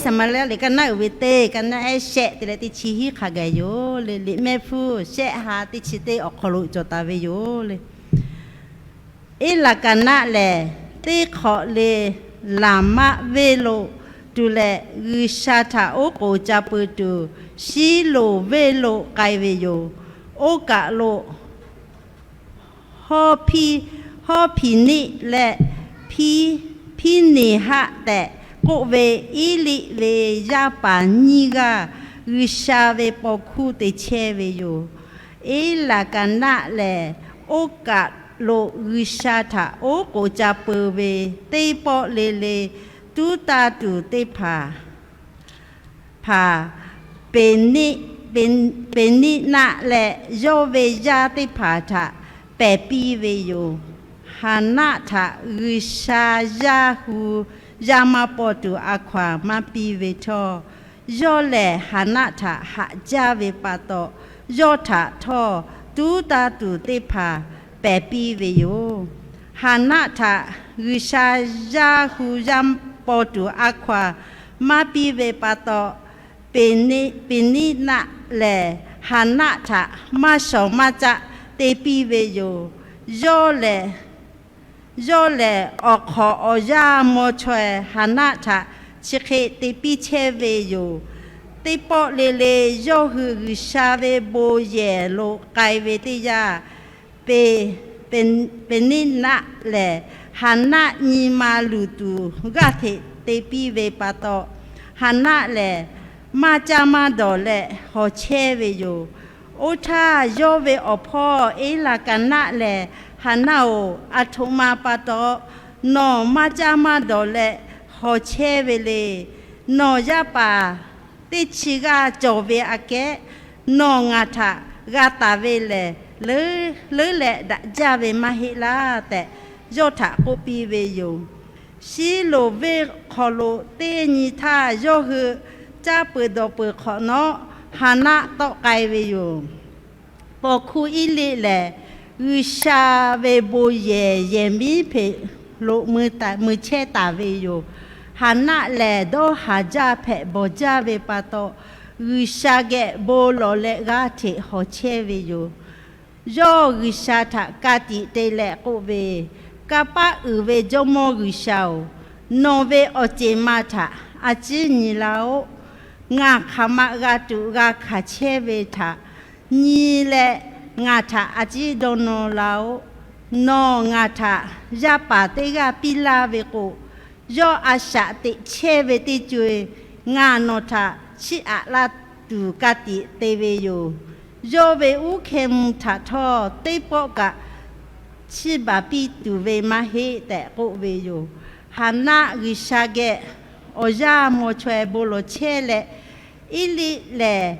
Saˍmaˍriˆ liꞈ ka naˆ uiˍ ve teˇ ka naˆ ehˉ shehˆ te leh teˇ chi hiˉ hk'a gaˬ yoˬ le. Liꞈ mehˆ hpfuhˇ shehˆ ha teˇ chi teˇ awˬ hk'aw lo cawˬ taˍ ve yoˬ le. Eˇlaˍkaˍnaˆ lehˬ, teˇ hk'awꞈ le Laˍmaˆ venˇ lo tuˬ leh, G'uiˬsha htaꞈ oˉ k'oˍ ca pui tuˬ, Shiˉloˍ venˇ lo k'ai ve yoˬ. Oˇ kaˬ lo Hawˇhpiˍniˆ leh Hpiˇneˍhaˆ tehꞈ k'oˆ ve Eˇliˆ ve yaˇ paˍ nyiˇ g'aˇ G'uiˬsha ve paw hkuˇ te chehˇ ve yoˬ. Eˇlaˍkaˍnaˆ lehˬ, oˇ kaˬ lo G'uiˬsha htaꞈ oˉ k'oˍ ca pui ve teˇ pawˆ le le tuˉ taˇ tuˬ teˇ hpaˍ hpaˍ Peˍniˆnaˆ leh yawˇ ve yaˇ teˇ hpaˍ htaꞈ pehˬ piˇ ve yoˬ. Haˍnaˆ htaꞈ G'uiˬsha yaˇ hu yaˇ maˇ paw tuˬ a hkaw-anˬ maˇ piˇ ve htawˇ, yawˇ lehˬ Haˍnaˆ htaꞈ haꞈ jaˇ ve pa taw, yawˇ htaꞈ htawˇ tuˉ taˇ tuˬ teˇ hpaˍ pehˬ piˇ ve yoˬ. Haˍnaˆ htaꞈ G'uiˬsha yaˇ hu yaˇ paw tuˬ a hkaw-anˬ maˇ piˇ ve pa taw, Peˍniˆnaˆ lehˬ Haˍnaˆ htaꞈ maˇ shawˍ maˇ caˆ te piˇ ve yoˬ. Yawˇ lehˬ, yawˇ lehˬ awˬ hk'awꞈ awˬ yaˇ maw chaweh Haˍnaˆ htaꞈ chi hk'e te piˇ chehˇ ve yoˬ. Teˇ pawˆ le le yawˇ hui G'uiˬsha ve bon yehˬ lo k'ai ve teˇ yanˇ, Pe, Pe, Peˍniˆnaˆ lehˬ Haˍnaˆ nyi ma luˬ tuˬ g'aˇ hteꞈ te piˇ ve pa taw, Haˍnaˆ lehˬ maˇ caˇ maˇ dawˬ leh hawˬ chehˇ ve yoˬ. Oˇ htaˇ yawˇ ve awˬ hpawˇ Eˇlaˍkaˍnaˆ lehˬ, Haˍnaˆ-oˬ, aˬ htoꞈ ma pa taw nawˬ maˇ caˇ maˇ dawˬ leh hawˬ chehˇ ve le. Nawˬ yaˇ paˍ teˇ chi g'aˇ cawˬ ve aꞈ kehˉ nawˬ ngaˬ htaꞈ g'a taˍ ve lehˬ, leuˉ leh daꞈ jaˇ ve maˇ heˆ laˇ tehꞈ, yawˇ htaꞈ k'oˆ piˇ ve yoˬ. Shiˉloˍ venˇ hk'aw lo teˇ nyi htaˇ yawˇ hui caˇ peuˬ dawˬ peuˬ hk'awꞈ nawˉ, Haˍnaˆ tawˆ k'ai ve yoˬ. Paw hkuˇ Eˇliˆ lehˬ, G'uiˬsha ve bon yehˬ yehˬ miˉ hpeꞈ lo mui chehˇ taˍ ve yoˬ. Haˍnaˆ lehˬ dawˇ haˍ jaˇ hpehꞈ bawˬ jaˇ ve pa taw, G'uiˬsha geh bon lawˬ leh g'aˇ hteꞈ hawˬ chehˇ ve yoˬ. Yawˇ G'uiˬsha htaꞈ ka tiꞈ te leh k'oˆ ve, Kanˇ paˆ uiˍ ve Jawˇmawˇ G'uiˬsha-oˬ, nawˬ ve awˬ ceˬ ma htaꞈ a ciˉ nyi laˇ-oˆ. Ngaˬ hk'aˬ ma g'a tuꞈ g'a hkanˍ chehˇ ve htaꞈ nyi leh, ngaˬ htaꞈ a ciˉ dawˇ nawˇ laˇ-oˆ. Nawˬ ngaˬ htaꞈ yaˇ paˍ teˇ g'aˇ piˇ laˇ ve k'o, yawˇ a shaꞈ teꞈ chehˇ ve teˇ co-e ngaˬ nawˬ htaꞈ chiˇ aꞈ laˇ tuˬ ka tiꞈ te ve yoˬ. Yawˇ ve uˉ hkeh mvuh htaꞈ htawˇ teˇ pawˆ kaꞈ chiˇ baˬ piˇ tuˬ ve maˇ heˆ tehꞈ k'oˆ ve yoˬ. Haˍnaˆ G'uiˬsha geh awˬ yaˇ maw chaweh bon lawˬ chehˇ leh, Eˇliˆ lehˬ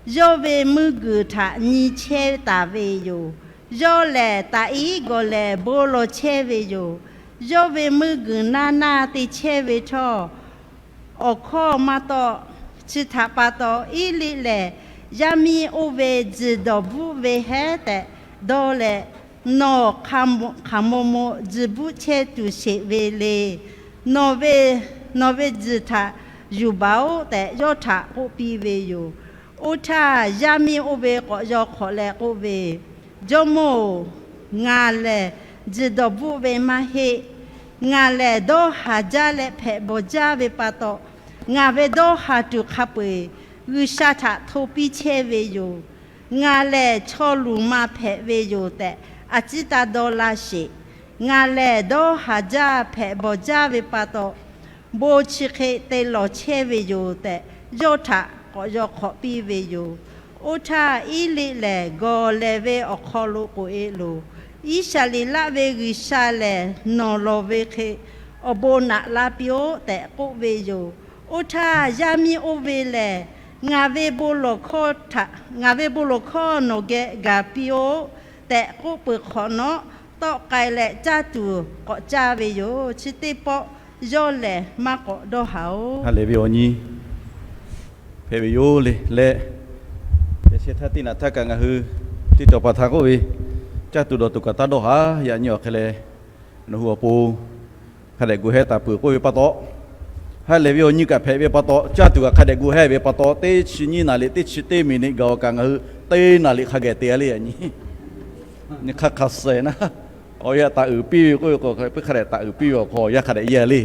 yawˇ ve meuˇ guiˬ htaꞈ nyi chehˇ taˍ ve yoˬ. Yawˇ lehˬ taꞈ iˉ gawˬ lehˬ bon lawˬ chehˇ ve yoˬ. Yawˇ ve meuˇ guiˬ naˇ naˇ te chehˇ ve htawˇ, awˬ hkawˇ maˇ taw. Chi htaꞈ pa taw, Eˇliˆ lehˬ yaˇ miˇ oˇ ve tzuhˬ dawˬ bvuhˆ ve heˉ tehꞈ dawˇ leh, Nawˬ hk'aˬ maw maw tzuhˬ bvuhˆ chehˇ tuˬ sheˍ ve le. Nawˬ ve, nawˬ ve tzuhˬ htaꞈ yuˬ baˬ-oˆ tehꞈ yawˇ htaꞈ k'oˆ piˇ ve yoˬ. Oˇ htaˇ yaˇ miˇ oˇ ve k'awꞈ yaw hk'awꞈ leh k'oˆ ve, Jawˇmawˇ-oˬ, ngaˬ lehˬ tzuhˬ dawˬ bvuhˆ ve maˇ heˆ. Ngaˬ lehˬ dawˇ haˍ jaˇ leh hpehꞈ bawˬ jaˇ ve pa taw, ngaˬ ve dawˇ haˍ tuˬ hk'a peu-eˬ G'uiˬsha htaꞈ hto piˇ chehˇ ve yoˬ. Ngaˬ lehˬ chaw luˬ ma hpehꞈ ve yoˬ tehꞈ a ciˉ taˇ dawˇ laˇ sheˍ. Ngaˬ lehˬ dawˇ haˍ jaˇ hpehꞈ bawˬ jaˇ ve pa taw, bon chi hk'e te lawˬ chehˇ ve yoˬ tehꞈ, yawˇ htaꞈ k'awꞈ yaw hk'awꞈ piˇ ve yoˬ. Oˇ htaˇ, Eˇliˆ lehˬ gawˬ lehˬ ve awˬ hk'aw lo k'oꞈ-e loˬ, Iˉsaˍreˍlaˆ ve G'uiˬsha lehˬ nawˬ lawˬ ve hk'e awˬ bon naꞈ la piˇ-oˆ tehꞈ k'oˆ ve yoˬ. Oˇ htaˇ, yaˇ miˇ oˇ ve lehˬ, Ngaˬ ve bon lawˬ hkawˇ htaꞈ, ngaˬ ve bon lawˬ hkawˇ nawˬ geh gaˬ piˇ-oˆ tehꞈ k'oˆ peuˬ hk'awꞈ nawˉ, tawˆ k'ai leh caˇ tuˬ k'awꞈ caˇ ve yoˬ. Chi teˇ pawˆ yawˇ lehˬ maˇ k'awꞈ dawˇ haˍ-oˬ. Ha lehˬ ve awˬ nyi hpehꞈ ve yoˬ le leh, yaꞈ sheh htaˇ teˇ naꞈ htaˇ kaꞈ ngaˬ hui teˇ cawˬ paˍ htaꞈ k'oˆ ve, caˇ tuˬ dawˬ tuˬ kaꞈ taˇ dawˇ haˍ. Yaꞈ nyi awˬ hk'e leh, nawˬ hui awˬ pon hk'a dehꞈ gu heh taˍ peuˬ k'oˆ ve pa taw, Ha lehˬ ve awˬ nyi kaꞈ hpehꞈ ve pa taw, caˇ tuˬ kaꞈ hk'a dehꞈ gu hehˇ ve pa taw, teˇ chi nyiˇ naˍ liꞈ teˇ chi teˇ miˬ niꞈ gaˬ-oˬ kaꞈ ngaˬ hui teˇ naˍ liꞈ hk'a geh te-a le. Yaꞈ nyi nyi hk'aˇ hk'a suh na, awˬ yanˇ taˍ uiˍ piˇ ve k'oˆ ve k'o, puiˉ hk'a dehꞈ taˍ uiˍ piˇ ve awˬ hk'aw yanˇ hk'a dehꞈ yeˇ le.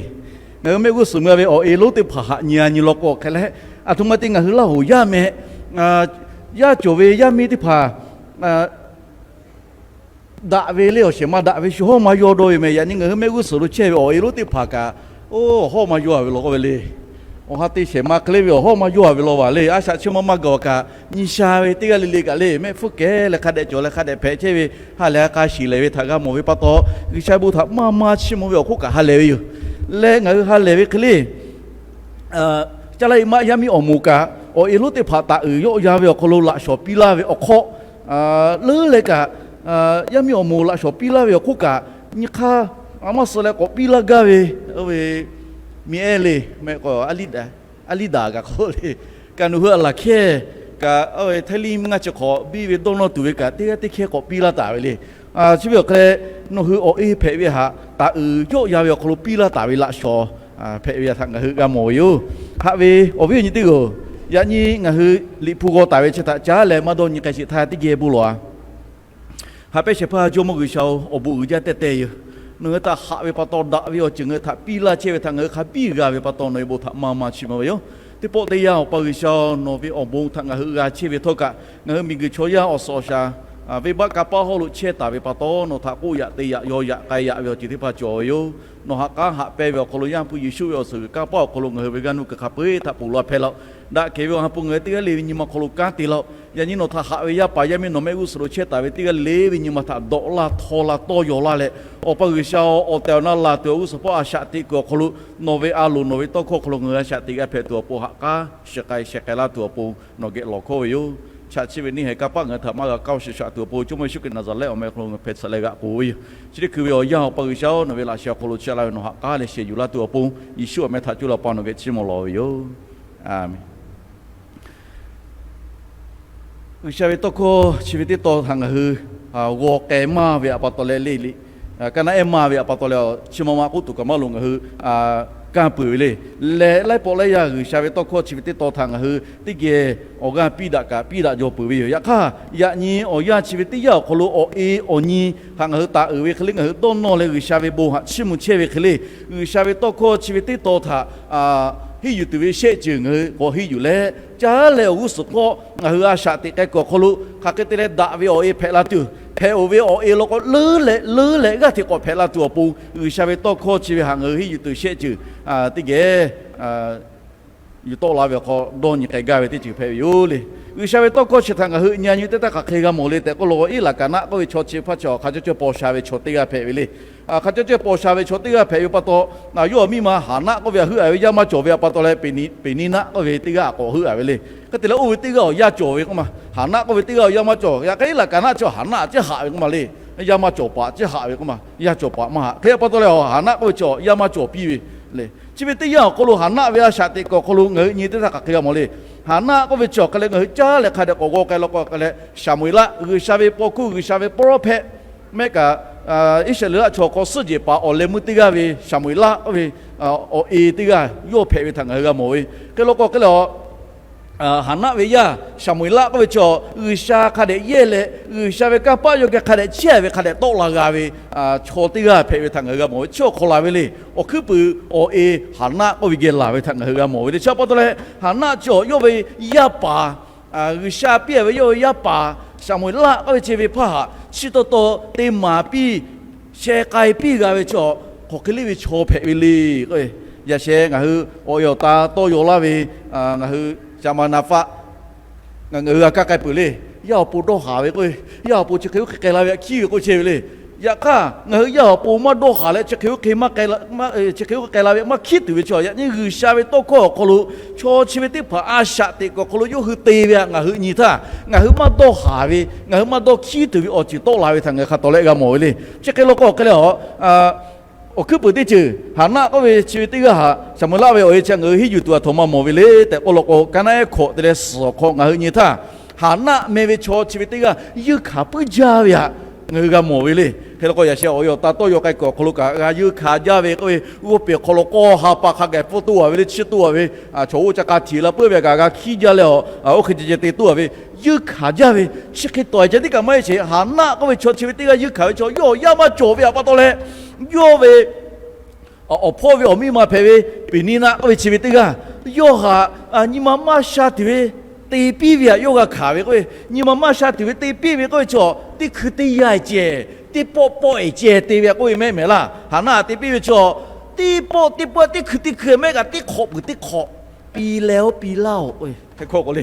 Ngaˬ hui mehˆ g'uˇ suhˍ mui-a ve awˬ e lonˉ teˇ hpaˍ haꞈ nyi-a nyi law k'o hk'e leh, aˬ htoꞈ ma te ngaˬ hui Laˇ hoˍ yaˇ meh yaˇ cawˬ ve yaˇ miˇ teˇ hpaˍ daꞈ ve le, awˬ shehˍ ma daꞈ ve shu hawˇ maˇ yaw dawˇ ve meh. Yaꞈ nyi ngaˬ hui mehˆ g'uˇ suhˍ lo chehˇ ve awˬ e lonˉ teˇ hpaˍ kaꞈ, oˇ hawˇ maˇ yaw-a ve law k'oˆ ve le. Awˬ ha te shehˍ ma hk'e le ve awˬ hawˇ maˇ yaw-a ve law vaˬ le. A shaꞈ chi ma maˇ gaˬ-oˬ kaꞈ, nyi sha ve teˇ g'aˇ le le kaꞈ le, mehˆ hpfuhˇ kehˬ leh hk'a dehꞈ cawˬ leh hk'a dehꞈ hpehꞈ chehˇ ve, ha lehˬ ha k'a shiˍ lehˬ ve htaꞈ g'a mawˬ ve pa taw, G'uiˬsha bon htaꞈ maˇ maˇ chiˇ mvuh ve awˬ hk'oˆ kaꞈ ha lehˬ ve yoˬ. Leh ngaˬ hui ha lehˬ ve hk'e le, caˇ laˇ e maˆ yaˇ miˇ awˬ moˍ kaꞈ awˬ e lonˉ teˇ hpaˍ taˍ uiˍ yawˆ ya ve awˬ hk'aw lo laꞈ shawˍ piˇ laˇ ve awˬ hk'aw leuˉ leh kaꞈ, yaˇ miˇ awˬ moˍ laꞈ shawˍ piˇ laˇ ve awˬ hk'oˆ kaꞈ, nyi hk'aˇ a maˇ suh leh k'awꞈ piˇ laˇ gaˇ ve, oˇ ve miˬ ehˉ le, mehˆ k'o a liˇ daꞈ kaꞈ k'oˆ le, kaꞈ nawˬ hui a laˬ hkehˇ kaꞈ, oˇ ve htaiˇ liˇ ngaˇ chi hk'awꞈ biˇ ve dawˇ nawˇ tuˬ ve kaꞈ teˇ g'aˇ teˇ hkehˇ k'awꞈ piˇ laˇ taˍ ve le. Chi ve awˬ hk'e leh, nawˬ hui awˬ e hpehꞈ ve htaꞈ taˍ uiˍ yawˆ ya ve awˬ hk'aw lo piˇ laˇ taˍ ve laꞈ shawˍ hpehꞈ ve htaꞈ ngaˬ hui g'a mawˬ ve yoˬ. Haꞈ ve awˬ viˉ awˬ nyi teˇ g'aˇ-oˬ, yaꞈ nyi ngaˬ hui Liꞈ hpu g'aw taˍ ve chi htaꞈ caˉ leh maˇ dawˇ nyi k'ai sheˍ htaˇ teˇ geh bon lawˬ-a. Haꞈ pehnˇ shehˍ hpaˇ Jawˇmawˇ G'uiˬsha-oˬ, awˬ bon uiˍ jaˇ tehˇ tehˇ yoˬ. Nawˬ hui htaꞈ haꞈ ve pa taw daꞈ ve awˬ ceuˬ ngaˬ hui htaꞈ piˇ laˇ chehˇ ve htaꞈ ngaˬ hui hk'a biˇ g'a ve pa taw nawˬ ve bon htaꞈ maˇ maˇ chiˇ mvuh ve yoˬ. Teˇ pawˆ teˇ yanˇ Awˬ pa G'uiˬsha-oˬ, nawˬ ve awˬ bon htaꞈ ngaˬ hui g'a chehˇ ve htawˇ kaꞈ, ngaˬ hui miˬguiˬ chaw yaˇ awˬ suhˍ awˬ shaˍ venˇbaˆ kanˇ paˆ hawˉ lo chehˇ taˍ ve pa taw, nawˬ htaꞈ k'oˆ yaꞈ te yaꞈ yaw yaꞈ k'ai yaꞈ ve awˬ ceuˬ teˇ hpaˍ cawˬ ve yoˬ. Nawˬ ha k'aˉ haꞈ pehnˇ ve awˬ hk'aw lo Yaˇ hpu Yeˍsuˆ ve awˬ suhˍ g'uiˬ kanˇ paˆ awˬ hk'aw lo ngaˬ hui ve g'aˇ nuˇ kuiˬ hk'a peu-eˬ htaꞈ ponˬ laˇ hpehˇ laˇ-oˆ. Daꞈ kehˬ ve awˬ ha hpu ngaˬ hui teˇ g'aˇ le ve nyi ma hk'aw lo kanˉ te laˇ-oˆ. Yaꞈ nyi nawˬ htaꞈ haꞈ ve yaˇ paˍ yaˇ miˇ nawˬ mehˆ g'uˇ suhˍ lo chehˇ taˍ ve teˇ g'aˇ le ve nyi ma htaꞈ dawꞈ laˇ htaw la tawˇ yaw laˇ leh, Awˬ pa G'uiˬsha-oˬ, awˬ tehˬ awˬ na laˬ tuˬ awˬ g'uˇ suhˍ hpawˇ a shaꞈ teꞈ kuiˬ awˬ hk'aw lo nawˬ ve a loˍ nawˬ ve tawˇ hkawˇ hk'aw lo ngaˬ hui a shaꞈ teꞈ g'a hpehꞈ tuˬ awˬ pon haꞈ k'aˉ shiˍ k'ai sheh k'ai laˇ tuˬ awˬ pon nawˬ geh lawˬ hkawˇ ve yoˬ. Chaꞈ chi ve neˇ haiˬ kanˇ paˆ ngaˬ hui htaꞈ maˇ g'a kaˇ-oˬ, shiˍ shaꞈ tuˬ awˬ pon Jawˇmawˇ Yeˍsuˆ Hkriꞈ Naˍzaˍrehˆ awˬ meh hk'aw lo ngaˬ hpehꞈ tsuhꞈ leh g'aꞈ k'oˬ ve yoˬ. Chi teˇ hkui ve awˬ yanˇ Awˬ pa G'uiˬsha-oˬ, nawˬ ve laꞈ sheh awˬ hk'aw lo chi la ve nawˬ haꞈ k'aˉ leh sheh yuˬ laˇ tuˬ awˬ pon Yeˍsuˆ awˬ meh htaꞈ coˇ leh Awˬ pa nawˬ geh chiˇ mvuh lawˬ ve yoˬ. Aˬmenˍ. G'uiˬsha ve tawˇ hkawˇ chi ve teˇ tawn htaꞈ ngaˬ hui g'aw k'ai maˇ ve htaꞈ pa taw leh le le, kaˇ naˉ ehˉ maˇ ve htaꞈ pa taw leh, chi ma ma k'oˆ tuˬ kaꞈ maˇ loˍ, ngaˬ hui kanˇ peuˬ ve le. Leh laiˉ pawˆ laiˉ yaˇ G'uiˬsha ve tawˇ hkawˇ chi ve teˇ tawn htaꞈ ngaˬ hui teˇ geh awˬ g'aˇ piˇ daꞈ kaꞈ piˇ daꞈ jaw peuˬ ve yoˬ. Yaꞈ hk'aˇ, yaꞈ nyi awˬ yanˇ chi ve teˇ yanˇ awˬ hk'aw lo awˬ e awˬ nyi htaꞈ ngaˬ hui taˍ uiˍ ve hk'e le, ngaˬ hui dawˇ nawˇ leh G'uiˬsha ve bon htaꞈ chiˇ mvuh chehˇ ve hk'e le, G'uiˬsha ve tawˇ hkawˇ chi ve teˇ tawn htaꞈ henˇ yuˬ tuˬ ve shehˆ ceuˬ ngaˬ hui k'awꞈ henˇ yuˬ leh, caˇ leh awˬ g'uˇ suhˍ hk'aw ngaˬ hui a shaꞈ teꞈ k'ai kuiˬ awˬ hk'aw lo hk'aˬ hk'e te leh daꞈ ve awˬ e hpehꞈ la tuˬ, hpehꞈ-oˬ ve awˬ e law k'o leuˉ leh leuˉ leh g'aˇ hteꞈ k'awꞈ hpehꞈ la tuˬ awˬ pon, G'uiˬsha ve tawˇ hkawˇ chi ve htaꞈ ngaˬ hui henˇ yuˬ tuˬ shehˆ ceuˬ teˇ geh yuˬ tawˆ la ve awˬ hk'aw dawˇ nyi k'ai gaˇ ve teˇ ceuˬ hpehꞈ ve yoˬ le. G'uiˬsha ve tawˇ hkawˇ chi htaꞈ ngaˬ hui nyi a nyi teˇ htaˇ hk'aˬ hk'e g'a mawˬ le tehꞈ k'oˆ law k'o, Eˇlaˍkaˍnaˆ k'oˆ ve chaw chi hpaˇ chi awˬ hk'a caw caw paw sha ve chaw teˇ g'aˇ hpehꞈ ve le. Hk'a caw caw paw sha ve chaw teˇ g'aˇ hpehꞈ ve pa taw, yawˇ miˇ ma Haˍnaˆ k'oˆ ve htaꞈ heuˆ-a ve yaˇ maˇ cawˬ ve htaꞈ pa taw leh, Peˍniˍnaˆ k'oˆ ve teˇ g'aˇ k'awꞈ heuˆ-a ve le. Hk'e te leh oˇ ve teˇ g'aˇ awˬ yaˇ cawˬ ve k'oˆ ma, Haˍnaˆ k'oˆ ve teˇ g'aˇ awˬ yaˇ maˇ cawˬ. Yaꞈ hk'aˇ Eˇlaˍkaˍnaˆ chi Haˍnaˆ ciˉ haꞈ ve k'oˆ ma le. Yaˇ maˇ cawˬ paˍ ciˉ haꞈ ve k'oˆ ma, yaˇ cawˬ paˍ maˇ haꞈ. Hk'e pa taw leh Haˍnaˆ k'oˆ ve chi yaˇ maˇ cawˬ piˇ ve le. Chi ve teˇ yanˇ awˬ hk'aw lo Haˍnaˆ ve a shaꞈ teꞈ kuiˬ awˬ hk'aw lo ngaˬ hui nyi teˇ htaˇ hk'aˬ hk'e g'a mawˬ le. Haˍnaˆ k'oˆ ve chi awˬ hk'e leh ngaˬ hui caˇ leh hk'a dehꞈ k'awꞈ g'aw k'ai law k'o hk'e leh, Saˍmo-eˍlaˆ, G'uiˬsha ve paw hkuˇ, G'uiˬsha ve pawˇ rawˇ hpehꞈ mehˆ kaꞈ, Iˉsaˍreˍlaˆ chaw hk'aw suhˉ jehˬ paˍ awˬ leh meuˇ teˇ g'aˇ ve Saˍmo-eˍlaˆ k'oˆ ve awˬ e teˇ g'aˇ yawˇ hpehꞈ ve htaꞈ ngaˬ hui g'a mawˬ ve. Hk'e law k'o hk'e leh, Haˍnaˆ ve yaˇ Saˍmo-eˍlaˆ k'oˆ ve chi G'uiˬsha hk'a dehꞈ yehˇ leh G'uiˬsha ve kanˇ paˆ yawˇ geh hk'a dehꞈ chehˇ ve hk'a dehꞈ tawˆ la g'a ve chaw teˇ g'aˇ hpehꞈ ve htaꞈ ngaˬ hui g'a mawˬ ve. Chi awˬ hk'aw la ve le, awˬ hkuiˉ puiˍ awˬ e Haˍnaˆ k'oˆ ve geh laˬ ve htaꞈ ngaˬ hui g'a mawˬ ve le. Chi pa taw leh Haˍnaˆ chi yawˇ ve yaˇ paˍ, G'uiˬsha piˇ-a ve yawˇ ve yaˇ paˍ Saˍmo-eˍlaˆ k'oˆ ve chi ve hpaˇ htaꞈ chi taw taw te maˍ piˇ sheh k'ai piˇ g'a ve chi hk'aˬ hk'e le ve chaw hpehꞈ ve le. Yaꞈ sheh ngaˬ hui awˬ e awˬ ta tawˇ yaw laˇ ve, ngaˬ hui shaˍ ma na faˆ ngaˬ hui g'a kaˇ k'ai peuˬ le. Yaˇ awˬ pon dawˇ haˍ ve k'o, yaˇ awˬ pon chi hk'e oˇ hk'e k'ai la ve htaꞈ hkiˉ ve k'oˆ chehˇ ve le. Yaꞈ hk'aˇ ngaˬ hui yaˇ awˬ pon maˇ dawˇ haˍ leh chi hk'e oˇ hk'e maˇ k'ai la, chi hk'e oˇ hk'e k'ai la ve maˇ hkiˉ tuˬ ve chi, yaꞈ nyi G'uiˬsha ve tawˇ hkawˇ awˬ hk'aw lo chaw chi ve teˇ hpaˍ a shaꞈ teꞈ kuiˬ awˬ hk'aw lo yawˇ hui te ve htaꞈ ngaˬ hui nyi htaˇ, ngaˬ hui maˇ dawˇ haˍ ve, ngaˬ hui maˇ dawˇ hkiˉ tuˬ ve awˬ ceuˬ tawˆ la ve htaꞈ ngaˬ hui hk'a tawˍ leh g'a mawˬ ve le. Chi hk'e law k'o hk'e leh, awˬ hkuiˉ puiˍ teˇ ceuˬ Haˍnaˆ k'oˆ ve chi ve teˇ g'aˇ htaꞈ Saˍmo-eˍlaˆ ve awˬ e chi ngaˬ hui henˇ yuˬ tuˬ aˬ htoꞈ ma mawˬ ve le tehꞈ k'oˆ law k'o, Kaˍnaˆ ehˉ hkawꞈ te leh suhˍ awˬ hk'aw ngaˬ hui nyi htaˇ, Haˍnaˆ meh ve chaw chi ve teˇ g'aˇ yeunˇ hkanˍ puiˉ jaˇ ve htaꞈ ngaˬ hui g'a mawˬ ve le. Hk'e la k'o yaꞈ sheh awˬ e awˬ ta tawˇ yaw k'ai kuiˬ awˬ hk'aw lo kaꞈ g'a yeunˇ hkanˍ jaˇ ve k'oˆ ve, g'oˇ peˬ awˬ hk'aw lo k'awˇ ha pa hk'a gaˬ pfuhˇ toˇ a ve le, chiˇ toˇ a ve, chaw oˇ ca k'a htiꞈ la puiˉ ve kaꞈ g'a hkiˉ jaˇ leh, oˇ hk'e ceh ceh te toˇ a ve, yeunˇ hkanˍ jaˇ ve, chi hk'e tawˍ ceh tiˉ kaꞈ maˇ heˆ sheˍ. Haˍnaˆ k'oˆ ve chaw chi ve teˇ g'aˇ yeunˇ hkanˍ ve chaw yawˇ yaˇ maˇ cawˬ ve a pa taw leh, yawˇ ve awˬ hpawˇ ve awˬ miˇ ma hpehꞈ ve Peˍniˇnaˆ k'oˆ ve chi ve teˇ g'aˇ, yawˇ htaꞈ nyi ma maˇ sha tuˬ ve te piˇ ve htaꞈ yawˇ g'a hkanˍ ve k'oˆ ve, nyi ma maˇ sha tuˬ ve te piˇ ve k'oˆ ve chaw teˇ hkui teˇ yanˇ ceh, teˇ pawˆ pawˆ e ceh te ve k'oˆ ve mehˆ mehˍ laˇ. Haˍnaˆ te piˇ ve chaw teˇ pawˆ teˇ pawˆ teˇ hkui teˇ hkui mehˆ kaꞈ teˇ hk'awꞈ peuˬ teˇ hk'awꞈ piˇ leh oˇ piˇ laˇ-oˬ k'oˆ ve,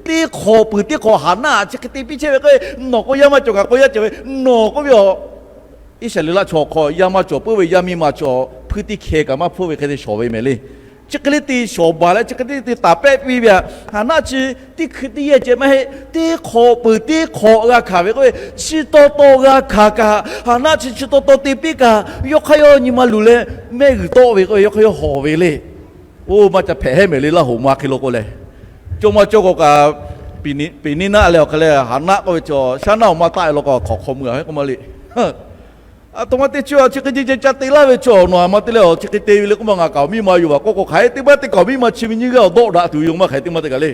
teˇ hk'awꞈ peuˬ teˇ hk'awꞈ Haˍnaˆ chi hk'e te piˇ chehˇ ve k'oˆ ve, nawˬ k'o yaˇ maˇ cawˬ kaꞈ k'o yaˇ cawˬ ve, nawˬ k'oˆ ve a Iˉsaˍreˍlaˆ chaw hk'aw yaˇ maˇ cawˬ puiˉ ve yaˇ miˇ ma cawˬ hpuiˇ teˇ hkeh kaꞈ maˇ hpfuhˇ ve hk'e te shawˍ ve mehˍ le. Chi hk'e le te shawˍ baˬ leh chi hk'e te te taˍ pehˆ piˇ ve a, Haˍnaˆ chi teˇ hkui teˇ yanˇ ceh maˇ heˆ, teˇ hk'awꞈ peuˬ teˇ hk'awꞈ g'a hkanˍ ve k'oˆ ve, chi taw taw g'a hkanˍ kaꞈ, Haˍnaˆ chi chi taw taw te piˇ kaꞈ, yawˇ hk'aˇ yawˇ nyi ma luˬ leh mehˆ g'uiˬ tawˆ ve k'oˆ ve, yawˇ hk'aˇ yawˇ hawˍ ve le. Oˇ maˇ ca hpehꞈ hehˉ mehˍ le Laˇ hoꞈ ma hk'e lo k'o leh, cawˇ maˇ cawˇ k'o kaꞈ, Peˍniˇnaˆ leh awˬ hk'e leh Haˍnaˆ k'oˆ ve chaw shaˉ naˆ awˬ maˇ taˆ e law k'o hk'awꞈ hk'aw mui a heˆ k'oˆ maˇ le. A htoꞈ ma te chi a chi hk'e ceh ceh ca te laˇ ve chaw nawˬ a ma te leh a chi hk'e te ve le k'oˆ ma ngaˬ kaꞈ awˬ miˇ ma yoˬ vaˬ k'oˆ k'o, hk'aˬ hk'e te maˇ te kaꞈ awˬ miˇ ma chi ve nyiˇ g'aˇ awˬ dawˆ daꞈ tuˬ ve yoˬ maˇ hk'aˬ hk'e te maˇ te kaꞈ le.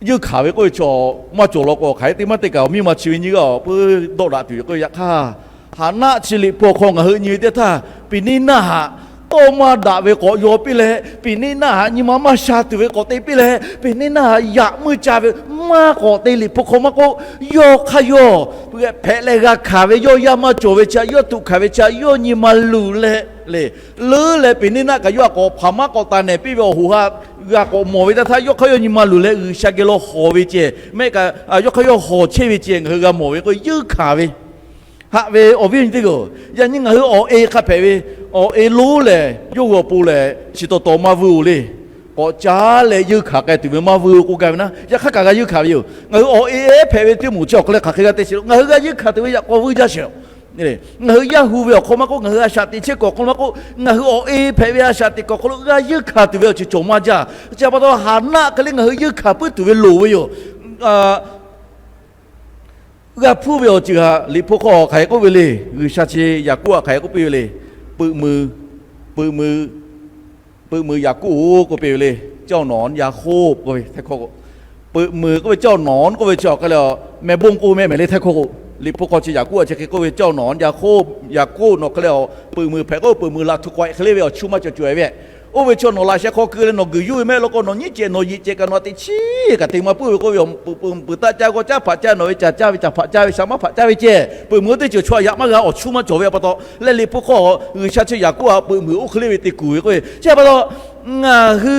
Yeunˇ hkanˍ ve k'oˆ ve chaw maˇ cawˬ law k'o, hk'aˬ hk'e te maˇ te kaꞈ awˬ miˇ ma chi ve nyiˇ g'aˇ awˬ peuˬ dawˆ daꞈ tuˬ ve k'oˆ ve yaꞈ hk'aˇ, Haˍnaˆ chi Liꞈ hpu awˬ hk'aw ngaˬ hui nyi ve teˇ htaˇ, Peˍniˇnaˆ htaꞈ tawˇ maˇ daꞈ ve k'awꞈ yaw piˇ leh, Peˍniˇnaˆ htaꞈ nyi ma maˇ sha tuˬ ve k'awꞈ te piˇ leh, Peˍniˇnaˆ htaꞈ yaꞈ meuˇ ca ve maˇ k'awꞈ te Liꞈ hpu hk'aw maˇ k'oˆ, yawˇ hk'aˇ yawˇ hpehꞈ leh g'a hkanˍ ve, yawˇ yaˇ maˇ cawˬ ve chi, yawˇ tuꞈ hkanˍ ve chi, yawˇ nyi ma luˬ leh le, leuˉ leh Peˍniˇnaˆ kaꞈ yawˇ htaꞈ k'awꞈ hpanˍ maˇ k'awꞈ taˍ nehˬ piˇ ve awˬ hoꞈ ha g'a k'awꞈ mawˬ ve teˇ htaˇ, yawˇ hk'aˇ yawˇ nyi ma luˬ leh G'uiˬsha geh lo hawˬ ve ceh mehˆ kaꞈ, yawˇ hk'aˇ yawˇ hawˬ chehˇ ve ceh ngaˬ hui g'a mawˬ ve k'o, yeunˇ hkanˍ ve. Haꞈ ve awˬ viˉ awˬ nyi teˇ hpaˍ-oˬ, yaꞈ nyi ngaˬ hui awˬ e hk'a hpehꞈ ve, awˬ e lonˉ lehˬ yawˇ hui awˬ pon lehˬ chi taw taw maˇ vuiˇ-oˬ le. K'awꞈ caˉ leh yeunˇ hkanˍ k'ai tuˬ ve maˇ vuiˇ-oˬ k'oˆ gaˇ ve naˉ, yaꞈ hk'aˇ kaꞈ g'a yeunˇ hkanˍ ve yoˬ. Ngaˬ hui awˬ e ehˉ hpehꞈ ve teˇ moˍ chi awˬ hk'aw leh hk'aˬ hk'e g'a te sheˍ lo, ngaˬ hui g'a yeunˇ hkanˍ tuˬ ve yaꞈ k'aw vuiˇ jaˇ sheˍ. Ngaˬ hui yaˇ hu ve awˬ hk'aw maˇ k'oˆ, ngaˬ hui a shaꞈ teꞈ chehˇ kuiˬ awˬ hk'aw maˇ k'oˆ, ngaˬ hui awˬ e hpehꞈ ve a shaꞈ teꞈ kuiˬ awˬ hk'aw lo g'a yeunˇ hkanˍ tuˬ ve awˬ ceuˬ cawˬ maˇ jaˇ. Chi pa taw Haˍnaˆ hk'e le ngaˬ hui yeunˇ hkanˍ puiˉ tuˬ ve loˍ ve yoˬ. G'a hpuˇ ve awˬ ceuˬ htaꞈ Liꞈ hpu hk'aw hk'aˬ hk'e k'oˆ ve le. G'uiˬsha chi Yaˍkoˆ htaꞈ hk'aˬ hk'e k'oˆ piˇ ve le. Peuꞈ meuˬ, peuꞈ meuˬ, peuꞈ meuˬ Yaˍkoˆ-oˬ k'oˆ piˇ ve le. เจ้าหนอนยาโคบ k'oˆ ve Htaiˇ hkawˇ k'o, peuꞈ meuˬ k'oˆ ve เจ้าหนอน k'oˆ ve chi awˬ hk'e le, meh bonˇ k'oˆ mehˆ mehˍ le Htaiˇ hkawˇ k'o. Liꞈ hpu hk'aw chi Yaˍkoˆ htaꞈ chi hk'e k'oˆ ve เจ้าหนอนยาโคบ, Yaˍkoˆ nawˬ hk'e le, peuꞈ meuˬ hpehꞈ k'oˆ, peuꞈ meuˬ laꞈ htu k'awehꞈ hk'e le ve awˬ chu maˇ cawˬ cawˬ-e ve. Oˇ ve chaw nawˬ laꞈ sheh hk'aw keu leh nawˬ guiˬ yuˇ ve mehˆ law k'o, nawˬ nyiˇ cehˬ nawˬ yeꞈ cehˬ kaꞈ nawˬ htaꞈ teꞈ chiˉ kaꞈ te maˇ puiˉ ve k'oˆ ve, peuꞈ taˆ caˇ g'aw caˉ hpaꞈ caˇ, nawˬ ve caˬ caˇ ve caˬ hpaꞈ caˇ ve sha maˇ hpaꞈ caˇ ve ceh, peuꞈ meuˬ oˇ teˇ ceuˬ chaw htaꞈ yaꞈ maˇ g'a awˬ chu maˇ cawˬ ve a pa taw leh, Liꞈ hpu hk'aw G'uiˬsha chi Yaˍkoˆ htaꞈ peuꞈ meuˬ oˇ hk'e le ve te kuˬ ve k'oˆ ve. Chi pa taw ngaˬ hui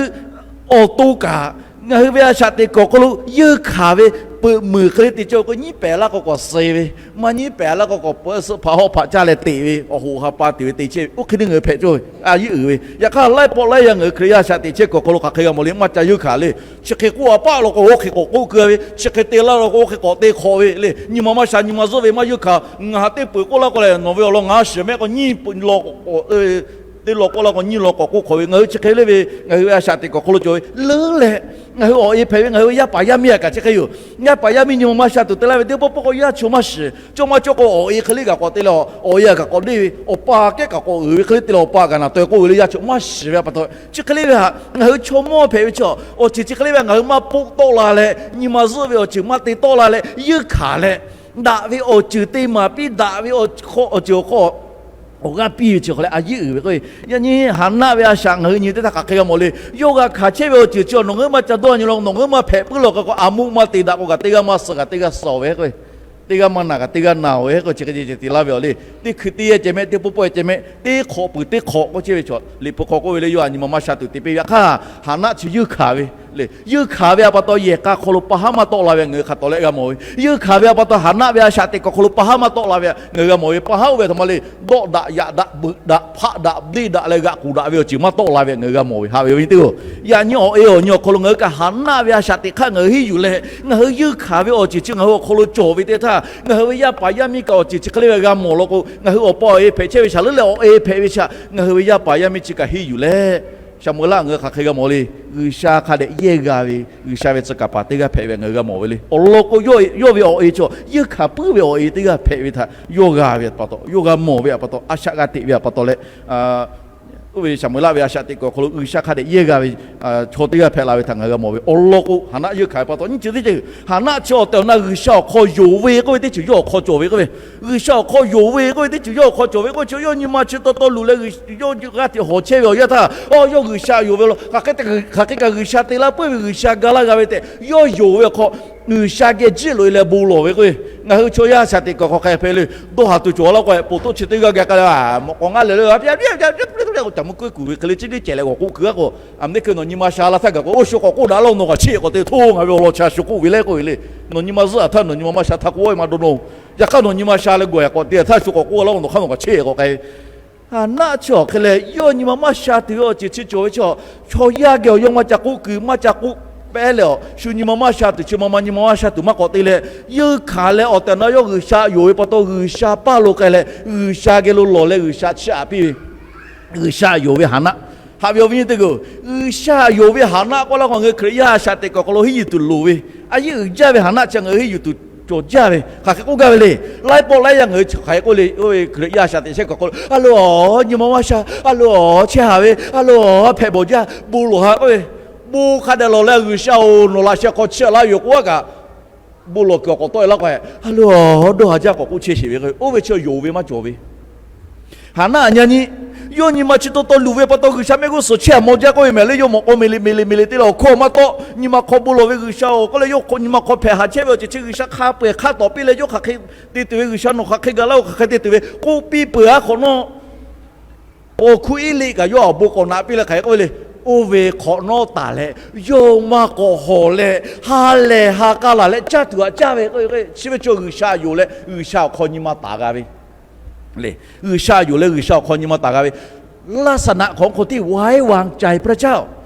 awˬ to kaꞈ ngaˬ hui ve a shaꞈ teꞈ kuiˬ awˬ hk'aw lo yeunˇ hkanˍ ve peuꞈ meuˬ hk'e le te cawˇ k'o, nyiˉ pehˍ laˇ k'o k'awꞈ suh ve, maˇ nyiˉ pehˍ laˇ k'o k'awꞈ peuˬ suhˆ hpaꞈ hawˆ hpaꞈ caˇ leh teꞈ ve awˬ hoꞈ ha pa tuˬ ve te chehˇ ve oˇ hk'e te ngaˬ hui hpehꞈ cawˇ ve a yeˉ uiˍ ve. Yaꞈ hk'aˇ laiˉ pawˆ laiˉ yaˇ ngaˬ hui Hkriꞈ yaˇ a shaꞈ teꞈ chehˇ kuiˬ awˬ hk'aw lo hk'aˬ hk'e g'a mawˬ le, maˇ ca yeunˇ hkanˍ le. Chi hk'e k'oˆ a paˆ law k'o oˇ hk'e k'awꞈ k'oˆ keu ve, chi hk'e te laˇ law k'o oˇ hk'e k'awꞈ te hk'awꞈ ve le. Nyi ma maˇ sha, nyi ma zuhˆ ve maˇ yeunˇ hkanˍ. Ngaˬ ha teˇ peuˬ k'oˆ laˇ k'o lehˬ, nawˬ ve awˬ lawn ngaˬ shiˍ mehˆ k'o nyiˇ peuˬ law k'o, teˇ law k'oˆ laˇ k'o nyiˇ law k'awꞈ k'oˆ hk'awꞈ ve. Ngaˬ hui chi hk'e le ve ngaˬ hui ve a shaꞈ teꞈ kuiˬ awˬ hk'aw lo cawˬ ve leuˉ leh, ngaˬ hui awˬ e hpehꞈ ve ngaˬ hui ve yaˇ paˍ yaˇ miˇ a kaꞈ chi hk'e yoˬ. Yaˇ paˍ yaˇ miˇ nyi ma maˇ sha tuˬ te laˇ ve teˇ pawˆ pawˆ k'o yaˇ chu maˇ shiˍ. Cawˇ maˇ cawˇ k'o awˬ e hk'e le kaꞈ k'awꞈ te leh, awˬ e a kaꞈ k'awꞈ deˇ ve, awˬ pa kehˉ kaꞈ k'awꞈ uiˍ ve hk'e le te leh, awˬ pa kaꞈ naˬ taweh k'oˆ ve le, yaˇ chu maˇ shiˍ ve a pa taw, chi hk'e le ve htaꞈ ngaˬ hui chaw mawˇ hpehꞈ ve chi, awˬ ceuˬ chi hk'e le ve htaꞈ ngaˬ hui maˇ poˆ tawˆ la leh, nyi ma zuhˆ ve awˬ ceuˬ maˇ te tawˆ la leh yeunˇ hkanˍ leh, daꞈ ve awˬ ceuˬ te maˍ piˇ, daꞈ ve awˬ ceuˬ awˬ hk'aw awˬ g'aˇ piˇ ve chi hk'aw leh a yeˉ uiˍ ve k'o, yaꞈ nyi Haˍnaˆ ve a shaꞈ ngaˬ hui nyi teˇ htaˇ hk'aˬ hk'e g'a mawˬ le. Yawˇ g'a hkanˍ chehˇ ve awˬ ceuˬ chi nawˬ ngaˬ hui maˇ ca dawˇ nyi law, nawˬ ngaˬ hui maˇ hpehꞈ puiˉ law k'o, a muˆ maˇ te daꞈ k'o kaꞈ teˇ g'aˇ maˇ suh kaꞈ teˇ g'aˇ suh-oˬ ve k'o, teˇ g'aˇ maˇ naˬ kaꞈ teˇ g'aˇ naˬ-oˬ ve k'o, chi hk'e ceh ceh te laˇ ve awˬ le. Teˇ hkui teˇ yehˇ ceh mehˆ, teˇ pawˆ pawˆ ceh mehˆ, teˇ hk'awꞈ peuˬ teˇ hk'awꞈ k'oˆ chehˇ ve chaw, Liꞈ hpu hk'aw k'oˆ ve le, yawˇ a nyi ma maˇ sha tuˬ te piˇ ve yaꞈ hk'aˇ, Haˍnaˆ chi yeunˇ hkanˍ ve le. Yeunˇ hkanˍ ve a pa taw yehˬ k'a hk'aw lo pa haˉ maˇ tawˆ la ve htaꞈ ngaˬ hui hk'a tawˍ leh g'a mawˬ ve. Yeunˇ hkanˍ ve a pa taw Haˍnaˆ ve a shaꞈ teꞈ kuiˬ awˬ hk'aw lo pa haˉ maˇ tawˆ la ve htaꞈ ngaˬ hui g'a mawˬ ve. Pa haˉ oˇ ve htaꞈ ma le, dawˆ daꞈ yaꞈ daꞈ beuꞈ daꞈ hpaˆ daꞈ deˇ daꞈ leh g'aꞈ k'oˬ daꞈ ve awˬ ceuˬ maˇ tawˆ la ve htaꞈ ngaˬ hui g'a mawˬ ve. Haꞈ ve awˬ viˉ teˇ-oˬ, yaꞈ nyi awˬ e awˬ nyi awˬ hk'aw lo ngaˬ hui kaꞈ Haˍnaˆ ve a shaꞈ teꞈ hk'aˇ ngaˬ hui hiˉ yuˬ leh, ngaˬ hui yeunˇ hkanˍ ve awˬ ceuˬ chi ngaˬ hui awˬ hk'aw lo cawˬ ve teˇ htaˇ, ngaˬ hui ve yaˇ paˍ yaˇ miˇ kaꞈ awˬ ceuˬ chi hk'e le ve g'a mawˬ law k'o, ngaˬ hui awˬ pa awˬ e hpehꞈ chehˇ ve shaˍ leuˉ leh awˬ e hpehꞈ ve shaꞈ ngaˬ hui ve yaˇ paˍ yaˇ miˇ chi kaꞈ hiˉ yuˬ leh, Saˍmo-eˍlaˆ ngaˬ hui hk'aˬ hk'e g'a mawˬ le. G'uiˬsha hk'a dehꞈ yehˇ g'a ve, G'uiˬsha ve tcuh kaˍ paˍ teˇ g'aˇ hpehꞈ ve ngaˬ hui g'a mawˬ ve le. Awˬ lawn k'o, yawˇ ve awˬ e chaw, yawˇ hkanˍ puiˉ ve awˬ e teˇ g'aˇ hpehꞈ ve htaꞈ yawˇ g'a ve pa taw, yawˇ g'a mawˬ ve pa taw, a shaꞈ g'a teꞈ ve pa taw leh, oˇ ve Saˍmo-eˍlaˆ ve a shaꞈ teꞈ kuiˬ awˬ hk'aw lo G'uiˬsha hk'a dehꞈ yehˇ g'a ve chaw teˇ g'aˇ hpehꞈ la ve htaꞈ ngaˬ hui g'a mawˬ ve. Awˬ lawn k'o, Haˍnaˆ yawˇ hkanˍ ve pa taw nyiˇ ceuˬ teˇ ceuˬ, Haˍnaˆ chi awˬ tehˬ awˬ na G'uiˬsha awˬ hk'aw yonˍ ve k'oˆ ve teˇ ceuˬ yawˇ awˬ hk'aw cawˬ ve k'oˆ ve, G'uiˬsha awˬ hk'aw yonˍ ve k'oˆ ve teˇ ceuˬ yawˇ awˬ hk'aw cawˬ ve k'oˆ ve chi, yawˇ nyi ma chi taw taw luˬ leh G'uiˬsha yawˇ g'aˇ hteꞈ hawˬ chehˇ ve awˬ yanˇ htaˇ, yawˇ G'uiˬsha yonˍ ve law, hk'aˬ hk'e kaꞈ G'uiˬsha te laˇ puiˉ ve, G'uiˬsha ga laˇ g'a ve tehꞈ yawˇ yonˍ ve awˬ hk'aw, G'uiˬsha geh jiˆ loꞈ e leh bon lawˬ ve k'oˆ ve. Ngaˬ hui chaw yaˇ shaˍ teꞈ kuiˬ hk'aw hk'a hpehꞈ le. Dawˇ haˍ tuˬ cawˬ laˇ k'o, poˬ toˆ chi teˇ g'aˇ geh k'ai leh, mawꞈ k'aw ngaˇ leh le, caꞈ mawˇ kuiˉ kuiˬ ve hk'e le, chi teˇ cehˬ leh g'awˬ k'oˆ kuiˬ a k'o, a meh teˇ hkui nawˬ nyi ma sha la htaˇ gaˬ k'o, oˇ shu k'awꞈ k'oˆ daꞈ laˇ, nawˬ kaꞈ cheˇ k'awꞈ te htoˇ, ngaˬ ve awˬ lawn chi a shu k'oˆ ve le k'oˆ ve le. Nawˬ nyi ma zuhˆ a htaˇ nawˬ nyi ma maˇ sha htaˇ k'oˆ ve maˇ dawˇ nawˇ. Yaꞈ hk'aˇ nawˬ nyi ma sha leh gawˬ k'awꞈ te htaˇ shu k'awꞈ k'oˆ laˇ, nawˬ hk'aˇ nawˬ kaꞈ cheˇ k'awꞈ k'ai Haˍnaˆ chi awˬ hk'e leh yawˇ nyi ma maˇ sha tuˬ ve awˬ ceuˬ chi cawˬ ve chaw, chaw yaˇ geh awˬ yawˇ maˇ ca k'oˆ kuiˬ maˇ ca k'oˆ pehˉ leh, a shu nyi ma maˇ sha tuˬ, chi ma ma nyi ma maˇ sha tuˬ maˇ k'awꞈ te leh, yawˇ hkanˍ leh awˬ tehˬ awˬ na yawˇ G'uiˬsha yonˍ ve pa taw G'uiˬsha paˇ lo k'ai leh G'uiˬsha geh lo lawˬ leh G'uiˬsha chiˇ aꞈ piˇ ve G'uiˬsha yonˍ ve Haˍnaˆ. Haꞈ ve awˬ viˉ nyi teˇ g'aˇ-oˬ, G'uiˬsha yonˍ ve Haˍnaˆ k'oˆ laˇ k'o, ngaˬ hui Hkriꞈ yaˇ a shaꞈ teꞈ kuiˬ awˬ hk'aw lo henˇ yuˬ tuˬ loˍ ve, a yehˉ uiˍ jaˇ ve Haˍnaˆ chi ngaˬ hui henˇ yuˬ tuˬ cawˬ jaˇ ve hk'aˬ hk'e k'oˆ gaˇ ve le. Laiˉ pawˆ laiˉ yaˇ ngaˬ hui hk'aˬ hk'e k'oˆ le, oˇ ve Hkriꞈ yaˇ a shaꞈ teꞈ shehˇ kuiˬ awˬ hk'aw lo, a lo, nyi ma maˇ sha, a lo, chehˇ haˍ ve, a lo, hpehꞈ bawˬ jaˇ, bon lawˬ ha k'oˆ ve, bon hk'a dehꞈ lawˬ leh, G'uiˬsha-oˬ, nawˬ laꞈ sheh hk'aw chiˇ aꞈ laˇ yoˬ k'oˆ a kaꞈ, bon lawˬ kuiˬ awˬ k'awꞈ tawˆ e laˇ k'o, a lo, dawˇ haˍ jaˇ k'awꞈ k'oˆ chehˇ sheˍ ve k'o, oˇ ve chi yonˍ ve maˇ cawˬ ve Haˍnaˆ aꞈ nyi nyi, yawˇ nyi ma chi taw taw luˬ ve pa taw G'uiˬsha mehˆ g'uˇ suhˍ chehˇ aꞈ maw jaˇ k'oˆ ve mehˍ le. Yawˇ mawꞈ k'aw meh le meh le meh le te leh awˬ hkawˇ maˇ tawˆ, nyi ma hk'aw bon lawˬ ve G'uiˬsha-oˬ k'oˆ leh, yawˇ nyi ma hk'aw hpehꞈ haˍ chehˇ ve awˬ ceuˬ chi G'uiˬsha hk'a peu-eˬ hk'a tawˍ piˇ leh, yawˇ hk'aˬ hk'e te tuˬ ve, G'uiˬsha nawˬ hk'aˬ hk'e ga laˇ-oˬ, hk'aˬ hk'e te tuˬ ve k'oˆ piˇ peuˬ aˉ hk'awꞈ nawˉ, paw hkuˇ iˉ leˆ kaꞈ yawˇ awˬ bon k'awꞈ naꞈ piˇ leh hk'aˬ hk'e k'oˆ ve le, oˇ ve hk'awꞈ nawˉ taˍ leh, yawˇ maˇ k'awꞈ hawˍ leh, ha lehˬ ha k'a laˬ leh caˇ tuˬ aꞈ caˇ ve k'o, chi ve chaw G'uiˬsha yonˍ leh G'uiˬsha awˬ hk'aw nyi ma taˍ g'a ve le. G'uiˬsha yonˍ leh G'uiˬsha awˬ hk'aw nyi ma taˍ g'a ve ลักษณะของคนที่ไว้วางใจพระเจ้า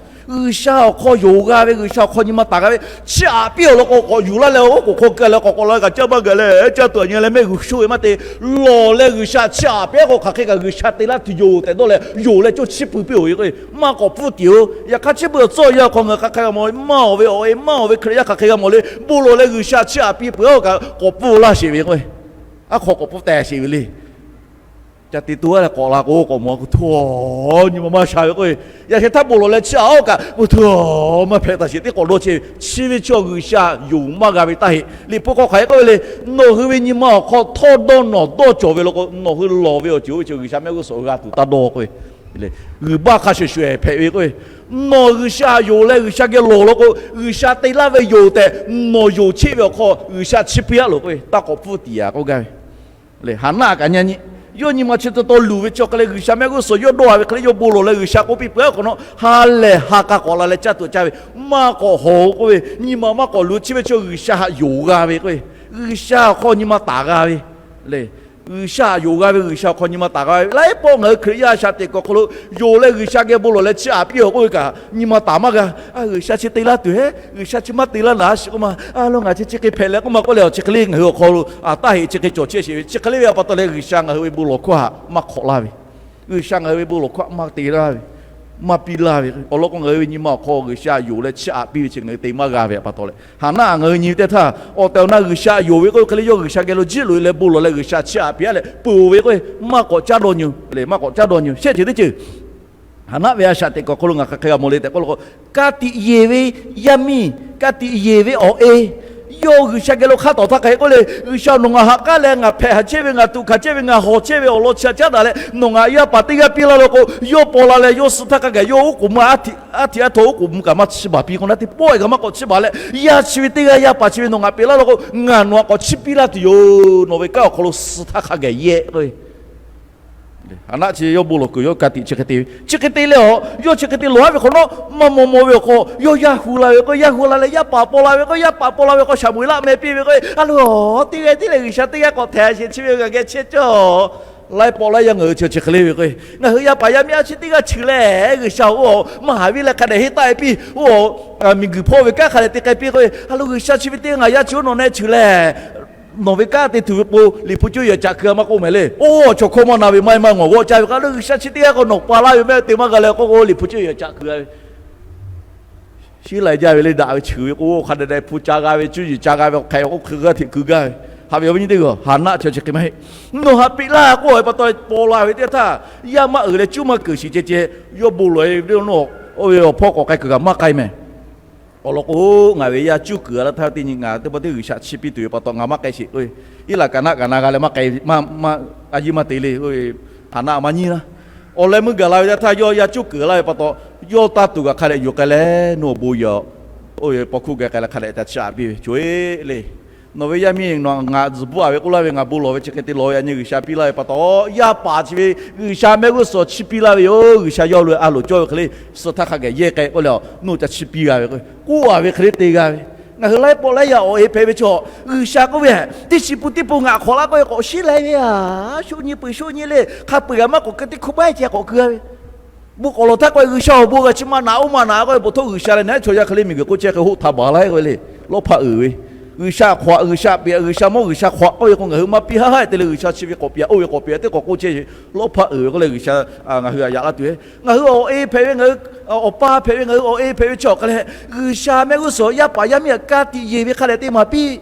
G'uiˬsha awˬ hk'aw yonˍ g'a ve, G'uiˬsha awˬ hk'aw nyi ma taˍ g'a ve, chiˇ aꞈ piˇ awˬ lawn k'o, k'awꞈ yuˬ laˇ leh oˉ k'oˍ hk'aw gaˇ leh k'awꞈ k'awꞈ la kaꞈ caˇ maˇ gaˬ leh, caˇ tuˬ aꞈ nyi leh mehˆ g'uˇ suhˍ ve maˇ te, lawˬ leh G'uiˬsha chiˇ aꞈ piˇ k'o, hk'aˬ hk'e kaꞈ G'uiˬsha te laˇ tuˬ yoˬ tehꞈ dawˇ leh yonˍ leh cawˇ chiˇ pui piˇ-oˬ ve k'o, maˇ k'awꞈ pfuhˇ tiˍ-oˬ. Yaꞈ hk'aˇ chi beuꞈ tcuhˉ awˬ yanˇ awˬ hk'aw ngaˬ hui hk'aˬ hk'e g'a mawˬ, maˇ awˬ ve awˬ e, maˇ awˬ ve Hkriꞈ yaˇ hk'aˬ hk'e g'a mawˬ le. Bon lawˬ leh G'uiˬsha chiˇ aꞈ piˇ peuˬ-oˬ kaꞈ, k'awꞈ pfuhˇ laˇ sheˍ ve k'o, aˉ hk'aw k'awꞈ pfuhˇ teh sheˍ ve le. Ca te to a leh k'awꞈ la k'o, k'awꞈ mawˬ a k'o, hto, nyi ma maˇ sha ve k'o, yaꞈ sheh htaˇ bon lawˬ leh chiˇ aꞈ-oˬ kaꞈ, hto, maˇ hpehꞈ taˍ sheˍ, teˇ k'awꞈ dawˇ chehˇ ve. Chi ve chaw G'uiˬsha yonˍ maˇ g'a ve taˇ heˆ. Liꞈ hpu hk'aw hk'aˬ hk'e k'oˆ ve le, nawˬ hui ve nyi ma awˬ hk'aw htawˇ dawˇ nawˬ dawˇ cawˬ ve law k'o, nawˬ hui lawˬ ve awˬ ceuˬ oˇ ve chaw G'uiˬsha mehˆ g'uˇ suhˍ g'a tuˬ taˇ dawˇ k'o, g'uiˬ baˇ hk'a shuˍ shuˍ hpehꞈ ve k'o, nawˬ G'uiˬsha yonˍ leh G'uiˬsha geh lawˬ law k'o, G'uiˬsha te laˇ ve yoˬ tehꞈ nawˬ yonˍ cheˆ ve awˬ hk'aw G'uiˬsha chiˇ piˇ-aˬ loˬ k'o, taˇ k'awꞈ pfuhˇ tiˍ-aꞈ k'oˆ gaˇ ve Haˍnaˆ kaꞈ nyi nyi, yawˇ nyi ma chi taw taw luˬ ve chi awˬ hk'e leh G'uiˬsha mehˆ g'uˇ suhˍ yawˇ dawˇ-a ve hk'e leh yawˇ bon lawˬ leh G'uiˬsha k'oˆ piˇ peuˬ-aˉ hk'awꞈ nawˉ, ha lehˬ ha k'a k'awꞈ la leh caˇ tuˬ caˇ ve, maˇ k'awꞈ hawˍ-oˬ k'oˆ ve, nyi ma maˇ k'awꞈ luˬ. Chi ve chi G'uiˬsha haꞈ yonˍ g'a ve k'o, G'uiˬsha awˬ hk'aw nyi ma taˍ g'a ve le. G'uiˬsha haꞈ yonˍ g'a ve, G'uiˬsha awˬ hk'aw nyi ma taˍ g'a ve. Laiˉ pawˆ ngaˬ hui Hkriꞈ yaˇ a shaꞈ teꞈ kuiˬ awˬ hk'aw lo yonˍ leh G'uiˬsha geh bon lawˬ leh chiˇ aꞈ piˇ-oˬ k'oˆ ve kaꞈ, nyi ma taˍ maˇ g'a. A, G'uiˬsha chi te laˇ tuˬ heˆ, G'uiˬsha chi maˇ te laˇ naˍ a shiˍ k'oˆ ma, a lo ngaˬ chi chi hk'e hpehꞈ leh k'oˆ ma k'oˆ leh, awˬ chi hk'e le ngaˬ hui awˬ hk'aw lo taˇ heˆ. Chi hk'e cawˬ chehˇ sheˍ ve, chi hk'e le ve pa taw leh G'uiˬsha ngaˬ hui ve bon lawˬ hkawˇ htaꞈ maˇ hk'awꞈ laˇ ve, G'uiˬsha ngaˬ hui ve bon lawˬ hkawˇ htaꞈ maˇ te laˇ ve, maˇ piˇ laˇ ve, awˬ lawn k'o ngaˬ hui ve nyi ma awˬ hk'aw G'uiˬsha yonˍ leh chiˇ aꞈ piˇ ve chi ngaˬ hui te maˇ g'a ve pa taw leh, Haˍnaˆ ngaˬ hui nyi ve teˇ htaˇ, awˬ tehˬ awˬ na G'uiˬsha yonˍ ve k'oˆ ve hk'e le, yawˇ G'uiˬsha geh lo jiˇ loꞈ-e leh bon lawˬ leh G'uiˬsha chiˇ aꞈ piˇ-a leh peuˬ ve k'o, maˇ k'awꞈ caˉ dawˇ nyi le, maˇ k'awꞈ caˉ dawˇ nyi. Shehˆ ceuˬ teˇ ceuˬ Haˍnaˆ ve a shaꞈ teꞈ kuiˬ awˬ hk'aw lo ngaˬ hk'aˬ hk'e g'a mawˬ le tehꞈ k'oˆ law k'o, ka tiꞈ yeˬ ve yaˇ miˇ, ka tiꞈ yeˬ ve awˬ e, yawˇ G'uiˬsha geh lo hk'aˇ tawˍ htaˇ hk'aˬ hk'e k'oˆ le, G'uiˬsha nawˬ ngaˬ haꞈ k'aˉ leh ngaˬ hpehꞈ haꞈ chehˇ ve, ngaˬ tuꞈ hkanˍ chehˇ ve, ngaˬ hawˍ chehˇ ve awˬ lawn chi htaꞈ caˉ daꞈ leh nawˬ ngaˬ yaˇ paˍ teˇ g'aˇ piˇ laˇ law k'o, yawˇ paw la leh yawˇ suh htaˇ hk'a gaˬ yawˇ oˉ k'oˍ mvuh aˉ htiꞈ aˉ htoꞈ oˉ k'oˍ mvuh kaꞈ maˇ chiˇ baˬ piˇ k'o, naˉ teˇ pawˆ-e kaꞈ maˇ k'awꞈ chiˇ baˬ leh, yaˇ chi ve teˇ g'aˇ yaˇ paˍ chi ve nawˬ ngaˬ peꞈ laˇ law k'o, ngaˬ nawˬ htaꞈ k'awꞈ chiˇ piˇ laˇ tuˬ yoˬ. Nawˬ ve kanˉ awˬ hk'aw lo suh htaˇ hk'a gaˬ yehˆ k'o Haˍnaˆ chi yawˇ bon lawˬ kuiˬ yawˇ ka tiꞈ chi hk'e te ve. Chi hk'e te leh a, yawˇ chi hk'e te lawˬ-a ve hk'awꞈ nawˉ, maˇ maw maw ve awˬ hk'aw yawˇ yaˇ hu la ve k'o, yaˇ hu la leh yaˇ paˍ paw la ve k'o, yaˇ paˍ paw la ve k'o, Saˍmo-eˍlaˆ meh piˇ ve k'o, a lo, teˇ g'aˇ tiˉ leh G'uiˬsha teˇ g'aˇ k'awꞈ htehˍ sheˍ, chi ve g'a geh chehˇ cawˇ laiˉ pawˆ laiˉ yaˇ ngaˬ hui chi chi hk'e le ve k'o, ngaˬ hui yaˇ paˍ yaˇ miˇ a chi teˇ g'aˇ cheuˬ leh G'uiˬsha-oˬ, oˇ maˇ haˍ viˉ leh hk'a dehꞈ henˇ taˆ-e piˇ, oˇ miˬguiˬ hpawˇ ve kanˉ hk'a dehꞈ te k'ai piˇ k'o, a lo, G'uiˬsha chi ve teˇ g'aˇ ngaˬ yaˇ chi oˇ nawˬ neh cheuˬ leh Nawˬ ve kanˉ te tuˬ ve k'o, Liꞈ hpu cawˇ yehˬ caꞈ kuiˬ a maˇ k'oˆ mehˍ le. Oˇ, chaw hkawˇ maˇ na ve maˇ heˆ maˇ ngawˬ g'awˆ caˇ ve k'o, G'uiˬsha chi teˇ g'aˇ k'o nawˬ pa laˇ ve maˇ te maˇ g'a leh k'oˆ k'o, Liꞈ hpu cawˇ yehˬ caꞈ kuiˬ a ve shiˉ lai jaˇ ve le. Daꞈ ve cheuˬ ve k'o, hk'a dehꞈ dehꞈ hpu ca g'a ve, cuˇ yiˍ ca g'a ve, awˬ hk'e k'oˆ hk'e g'aˇ hteꞈ kuiˬ gaˇ ve. Haꞈ ve awˬ viˉ nyi teˇ g'aˇ, Haˍnaˆ chi chi hk'e maˇ heˆ. Nawˬ haꞈ peꞈ laˇ k'oˆ ve pa taw paw la ve teˇ htaˇ, yaˇ maˇ uiˍ leh cuˇ maˇ keunˍ shiˍ ceh ceh, yawˇ bon lawˬ e ve oˇ ve awˬ hpawˇ k'awꞈ k'ai kuiˬ kaꞈ maˇ k'ai mehˍ. Awˬ lawn k'o, ngaˬ ve yaˇ cuˇ kuiˬ a laˇ htaˇ teˇ nyi ngaˬ teˇ pawˆ teˇ G'uiˬsha chiˇ piˇ tuˬ ve pa taw ngaˬ maˇ k'ai sheˍ k'oˆ ve, Iˉlaꞈ kaꞈ naˆ kaꞈ na g'a leh maˇ k'ai, a yiˇ maˇ te le. Haˍnaˆ maˇ nyiˇ laˇ. Awˬ leh meuˇ gaˬ la ve teˇ htaˇ yawˇ yaˇ cuˇ kuiˬ laˇ ve pa taw, yawˇ taˇ tuˬ kaꞈ hk'a dehꞈ yuˬ k'ai leh, nawˬ awˬ bon yehˬ, oˇ ve paw hkuˇ geh k'ai leh hk'a dehꞈ ca chiˇ aꞈ piˇ ve, Choˬ eˬ le. Nawˬ ve yaˇ miˇ ngaˬ tzuhˬ bvuhˆ a ve k'oˆ laˇ ve, ngaˬ bon lawˬ ve chi hk'e te lawˬ ve, yaꞈ nyi G'uiˬsha piˇ laˇ ve pa taw, yaˇ paˍ chi ve G'uiˬsha mehˆ g'uˇ suhˍ chiˇ piˇ laˇ ve yoˬ. G'uiˬsha yawˇ lo a loˍ cawˇ ve hk'e le, suh htaˇ hk'a gaˬ yehˇ k'ai k'oˆ leh, nawˬ ca chiˇ piˇ g'a ve k'oˆ ve, k'oˆ a ve hk'e le te g'a ve. Ngaˬ hui laiˉ pawˆ laiˉ yaˇ awˬ e hpehꞈ ve chaw, G'uiˬsha k'oˆ ve, teˇ chi pun teˇ pun ngaˬ hk'awꞈ laˇ k'oˆ ve k'awꞈ shiˉ lai ve a, shu nyi peuˬ shu nyi le, hk'a peu-eˬ g'a maˇ k'awꞈ keu teˇ hkui baˆ ceh k'awꞈ keu a ve. Bon k'awꞈ lawˬ htaˇ k'oˆ ve, G'uiˬsha awˬ bon g'a chi ma naꞈ oˇ ma naꞈ k'oˆ ve, bon htoˆ G'uiˬsha leh naˉ chaw yaˇ hk'e le miˬguiˬ k'oˆ chehˇ hk'e hoˆ htaꞈ baˬ laˇ k'oˆ ve le. Lawˇ hpaˆ uiˍ ve, G'uiˬsha hk'awꞈ, G'uiˬsha peꞈ, G'uiˬsha mawˇ G'uiˬsha hk'awꞈ k'oˆ ve k'o, ngaˬ hui maˇ piˇ haˉ haˉ te le, G'uiˬsha chi ve k'awꞈ peꞈ oˇ ve k'awꞈ peꞈ teˇ k'awꞈ k'oˆ chehˇ ve, lawˇ hpaˆ uiˍ ve k'oˆ leh G'uiˬsha ngaˬ hui htaꞈ yaꞈ laˇ tuˬ ve, ngaˬ hui awˬ e hpehꞈ ve, ngaˬ hui awˬ pa hpehꞈ ve, ngaˬ hui awˬ e hpehꞈ ve chi awˬ hk'a leh, G'uiˬsha mehˆ g'uˇ suhˍ yaˇ paˍ yaˇ miˇ htaꞈ ka tiꞈ yeˬ ve hk'a dehꞈ te maˍ piˇ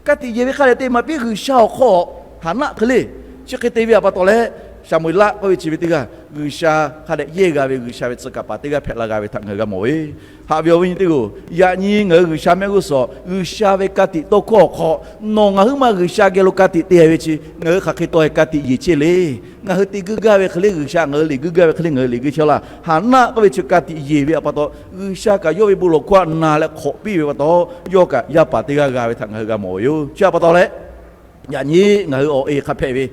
ka tiꞈ yeˬ ve hk'a dehꞈ te maˍ piˇ G'uiˬsha awˬ hk'aw, Haˍnaˆ hk'e le. Chi hk'e te ve pa taw leh, Saˍmo-eˍlaˆ k'oˆ ve chi ve teˇ g'aˇ G'uiˬsha hk'a dehꞈ yehˇ g'a ve, G'uiˬsha ve tcuh kaˍ paˍ teˇ g'aˇ hpehꞈ la g'a ve htaꞈ ngaˬ hui g'a mawˬ ve. Haꞈ ve awˬ viˉ nyi teˇ g'aˇ-oˬ, yaꞈ nyi ngaˬ hui G'uiˬsha mehˆ g'uˇ suhˍ, G'uiˬsha ve ka tiꞈ tawˇ hkawˇ awˬ hk'aw, nawˬ ngaˬ huiˉ ma G'uiˬsha geh lo ka tiꞈ te ve chi ngaˬ hui hk'aˬ hk'e taw e ka tiꞈ yeˬ chehˇ le. Ngaˬ hui te guiˇ gaˇ ve hk'e le, G'uiˬsha ngaˬ hui liꞈ guiˇ gaˇ ve hk'e le, ngaˬ hui liꞈ guiˇ chehˇ laˇ. Haˍnaˆ k'oˆ ve chi ka tiꞈ yeˬ ve pa taw, G'uiˬsha kaꞈ yawˇ ve bon lawˬ hkawˇ htaꞈ na leh hk'awꞈ piˇ ve pa taw, yawˇ kaꞈ yaˇ paˍ teˇ g'aˇ g'a ve htaꞈ ngaˬ hui g'a mawˬ ve yoˬ. Chi htaꞈ pa taw leh, yaꞈ nyi ngaˬ hui awˬ e hk'a hpehꞈ ve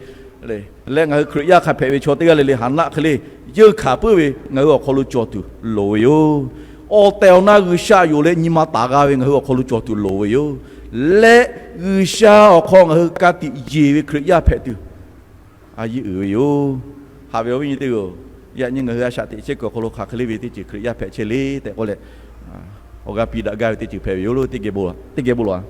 leh ngaˬ hui Hkriꞈ yaˇ hk'a hpehꞈ ve chaw teˇ g'aˇ le le Haˍnaˆ hk'e le, yeunˇ hkanˍ puiˉ ve ngaˬ hui awˬ hk'aw lo cawˬ tuˬ loˍ ve yoˬ. Awˬ tehˬ awˬ na G'uiˬsha yoˬ leh nyi ma taˍ g'a ve ngaˬ hui awˬ hk'aw lo cawˬ tuˬ loˍ ve yoˬ. Leh G'uiˬsha awˬ hk'aw ngaˬ hui ka tiꞈ yeˬ ve Hkriꞈ yaˇ hpehꞈ tuˬ a yiˇ uiˍ ve yoˬ. Haꞈ ve awˬ viˉ nyi teˇ g'aˇ-oˬ, yaꞈ nyi ngaˬ hui a shaꞈ teꞈ chehˇ kuiˬ awˬ hk'aw lo hk'aˬ hk'e le ve teˇ ceuˬ Hkriꞈ yaˇ hpehꞈ chehˇ le tehꞈ k'oˆ leh, awˬ g'aˇ piˇ daꞈ gaˇ ve teˇ ceuˬ hpehꞈ ve yoˬ. Teˇ geh bon lawˬ.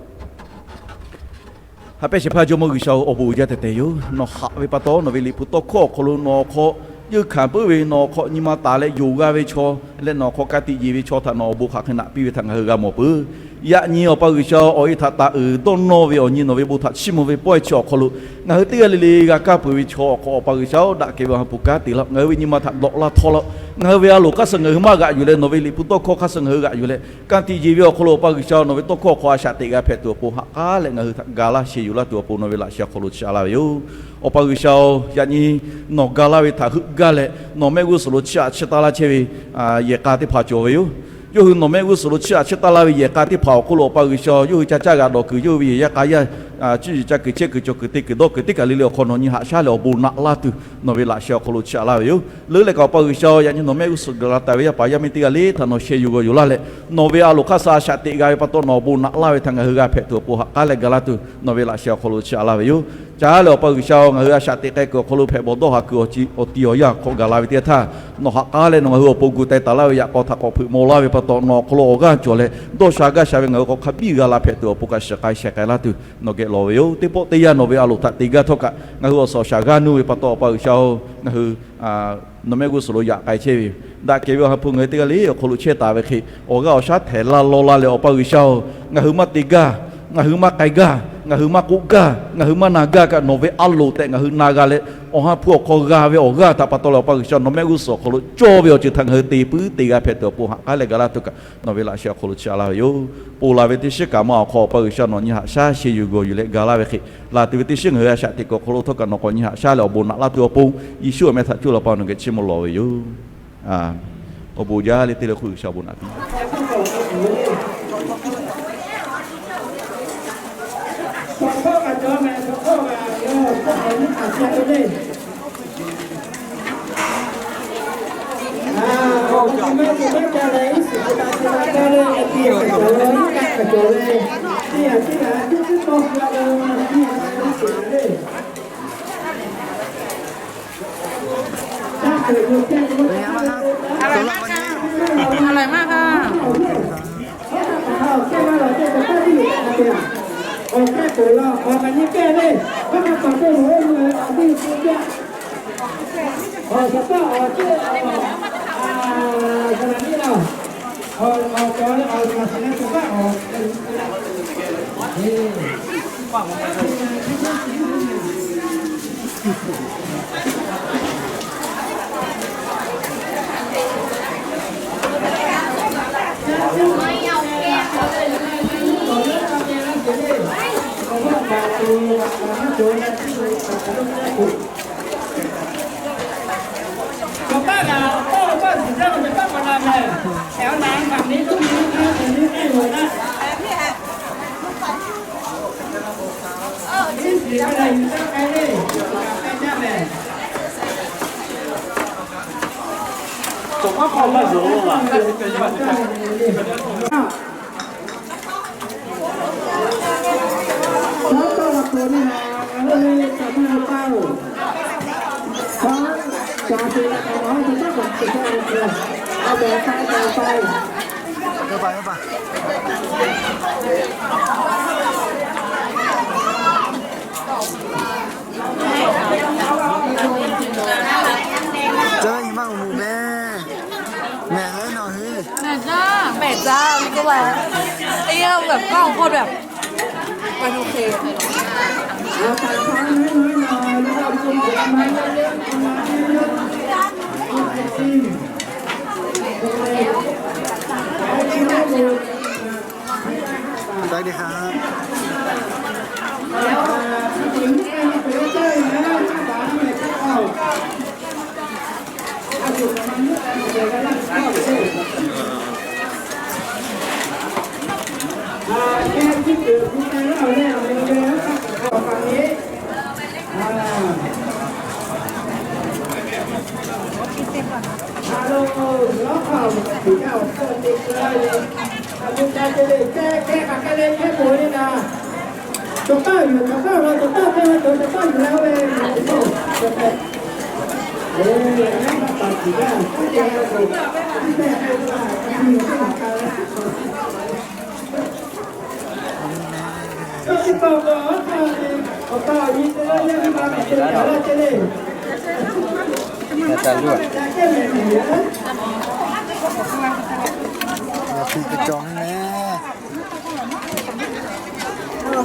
Ha pehˇ shehˍ hpaˇ Jawˇmawˇ G'uiˬsha-oˬ, awˬ bon uiˍ jaˇ tehꞈ tehꞈ yoˬ. Nawˬ haꞈ ve pa taw, nawˬ ve liꞈ hpu tawˇ hkawˇ awˬ hk'aw lo nawˬ awˬ hk'aw yeunˇ hkanˍ puiˉ ve, nawˬ awˬ hk'aw nyi ma taˍ leh yonˍ g'a ve chaw leh nawˬ awˬ hk'aw ka tiꞈ yeˬ ve chaw htaꞈ nawˬ awˬ bon hk'aˬ hk'e naꞈ piˇ ve htaꞈ ngaˬ hui g'a mawˬ peuˬ. Yaꞈ nyi Awˬ pa G'uiˬsha-oˬ, awˬ e htaꞈ taˍ uiˍ dawˇ nawˇ ve awˬ nyi nawˬ ve bon htaꞈ chiˇ mvuh ve pawehˇ chi awˬ hk'aw lo ngaˬ hui teˇ g'aˇ le le g'a kaˇ peuˬ ve chaw awˬ hk'aw Awˬ pa G'uiˬsha-oˬ, daꞈ kehˬ ve awˬ ha hpu kanˉ te laˇ. Ngaˬ hui ve nyi ma htaꞈ dawꞈ laˇ htawˇ laˇ. Ngaˬ hui ve a loˍ hk'aˇ suh ngaˬ hui maˇ g'aꞈ yuˬ leh, nawˬ ve liꞈ hpu tawˇ hkawˇ hk'aˇ suh ngaˬ hui g'aꞈ yuˬ leh, ka tiꞈ yeˬ ve awˬ hk'aw lo Awˬ pa G'uiˬsha nawˬ ve tawˇ hkawˇ awˬ hk'aw a shaꞈ teꞈ g'a hpehꞈ tuˬ awˬ pon ha k'aˉ leh ngaˬ hui htaꞈ ga laˇ sheh yuˬ laˇ tuˬ awˬ pon nawˬ ve laꞈ sheh awˬ hk'aw lo chiˇ aꞈ laˇ ve yoˬ. Awˬ pa G'uiˬsha-oˬ, yaꞈ nyi nawˬ ga laˇ ve htaꞈ heuˆ gaˇ leh nawˬ mehˆ g'uˇ suhˍ lo chiˇ aꞈ chiˇ taˇ laˇ chehˇ ve yehˬ k'a teˇ hpaˍ cawˬ ve yoˬ. Yawˇ hui nawˬ mehˆ g'uˇ suhˍ lo chiˇ aꞈ chiˇ taˇ laˇ ve yehˬ k'a teˇ hpaˍ awˬ hk'oˆ lo Awˬ pa G'uiˬsha-oˬ, yawˇ hui ca caˇ g'a dawˬ kuiˬ, yawˇ hui ve yehˬ yaˇ k'a yaˇ, cuˇ yiˍ ca kuiˬ chehˇ kuiˬ cawˬ kuiˬ te kuiˬ dawˇ kuiˬ teˇ kaˬ le le awˬ hk'aw nawˬ nyi haꞈ shaˉ leh awˬ bon naꞈ laˇ tuˬ nawˬ ve laꞈ sheh awˬ hk'aw lo chiˇ aꞈ laˇ ve yoˬ. Leuˉ leh kaꞈ Awˬ pa G'uiˬsha-oˬ, yaꞈ nyi nawˬ mehˆ g'uˇ suhˍ ga la taˍ ve yaˇ paˍ yaˇ miˇ teˇ g'aˇ le htaꞈ nawˬ sheh yuˬ g'aw yuˬ laˇ leh, nawˬ ve a loˍ hk'aˇ suh a shaꞈ teꞈ g'a ve pa taw nawˬ awˬ bon naꞈ laˇ ve htaꞈ ngaˬ hui g'a hpehꞈ tuˬ awˬ pon ha k'aˉ leh ga laˇ tuˬ nawˬ ve laꞈ sheh awˬ hk'aw lo chiˇ aꞈ laˇ ve yoˬ. Ca leh Awˬ pa G'uiˬsha-oˬ, ngaˬ hui a shaꞈ teꞈ k'ai kuiˬ awˬ hk'aw lo hpehꞈ bawˬ dawˇ haˍ kuiˬ awˬ ti awˬ yanˇ hk'aw gaˬ la ve teˇ htaˇ, nawˬ ha k'aˉ leh nawˬ ngaˬ hui awˬ pon gu teh taˍ laˇ ve yaꞈ k'aw htaꞈ k'awꞈ hpeuꞈ maw laˇ ve pa taw nawˬ awˬ hk'aw lo awˬ g'aˇ cawˬ leh dawˇ sha gaˇ sha ve ngaˬ hui hk'aw hk'a biˇ g'a la hpehꞈ tuˬ awˬ pon kaꞈ shiˍ k'ai sheh k'ai laˇ tuˬ nawˬ geh lawˬ ve yoˬ. Teˇ pawˆ teˇ yanˇ nawˬ ve a loˍ htaꞈ te gaˇ htawˇ kaꞈ ngaˬ hui awˬ suhˍ awˬ shaˍ g'aˇ nuˇ ve pa taw Awˬ pa G'uiˬsha-oˬ, ngaˬ hui nawˬ mehˆ g'uˇ suhˍ lo yaꞈ k'ai chehˇ ve yoˬ. Daꞈ kehˬ ve awˬ ha hpu ngaˬ hui teˇ g'aˇ le awˬ hk'aw lo chehˇ taˍ ve hk'e, awˬ g'aˇ awˬ shaˉ htehˍ laˇ law laˇ leh Awˬ pa G'uiˬsha-oˬ, ngaˬ hui maˇ te gaˇ, ngaˬ hui maˇ k'ai gaˇ, ngaˬ hui maˇ k'oˆ gaˇ, ngaˬ hui maˇ na gaˇ kaꞈ nawˬ ve a loˍ tehꞈ ngaˬ hui na g'a leh, awˬ ha hpu awˬ hk'aw g'a ve awˬ g'aˇ htaꞈ pa taw leh Awˬ pa G'uiˬsha nawˬ mehˆ g'uˇ suhˍ awˬ hk'aw lo cawˇ ve awˬ ceuˬ htaꞈ ngaˬ hui te puiˉ te g'a hpehꞈ tuˬ awˬ pon ha k'aˉ leh ga laˇ tuˬ kaꞈ nawˬ ve laꞈ sheh awˬ hk'aw lo chiˇ aꞈ laˇ ve yoˬ. Ponˬ laˬ ve teˇ shiˉ kaꞈ ma awˬ hk'aw Awˬ pa G'uiˬsha nawˬ nyi haꞈ shaˉ sheh yuˬ g'aw yuˬ leh ga laˇ ve hk'e, laˬ tuˬ ve teˇ shiˉ ngaˬ hui a shaꞈ teꞈ kuiˬ awˬ hk'aw lo htawˇ kaꞈ nawˬ k'awꞈ nyi haꞈ shaˉ leh awˬ bon naꞈ laˇ tuˬ awˬ pon, Yeˍsuˆ awˬ meh htaꞈ cuˇ leh Awˬ pa nawˬ geh chiˇ mvuh lawˬ ve yoˬ. Awˬ bon jaˇ le teˇ le hk'oˆ G'uiˬsha awˬ bon naꞈ piˇ Awˬ lawn k'awꞈ kaꞈ nyi kehˇ ve, hk'aˬ hk'e k'awꞈ k'oˆ loˬ, oˇ mvuhˇ aꞈ teˇ ceuˬ jaˇ. Awˬ shaˍ taˇ awˬ ceuˬ, a, shaˍ laꞈ nyi la. Awˬ, awˬ cawˬ leh awˬ shaˍ leh shaˍ taˇ awˬ. Tcuh, nyi ma mvuhˇ meh. Mehˬ leh nawˬ hui. Mehˬ jaˇ, mehˬ jaˇ, ni k'oˆ laˇ. Ê, แบบ กล้องโคตรแบบ มันโอเค สวัสดีครับ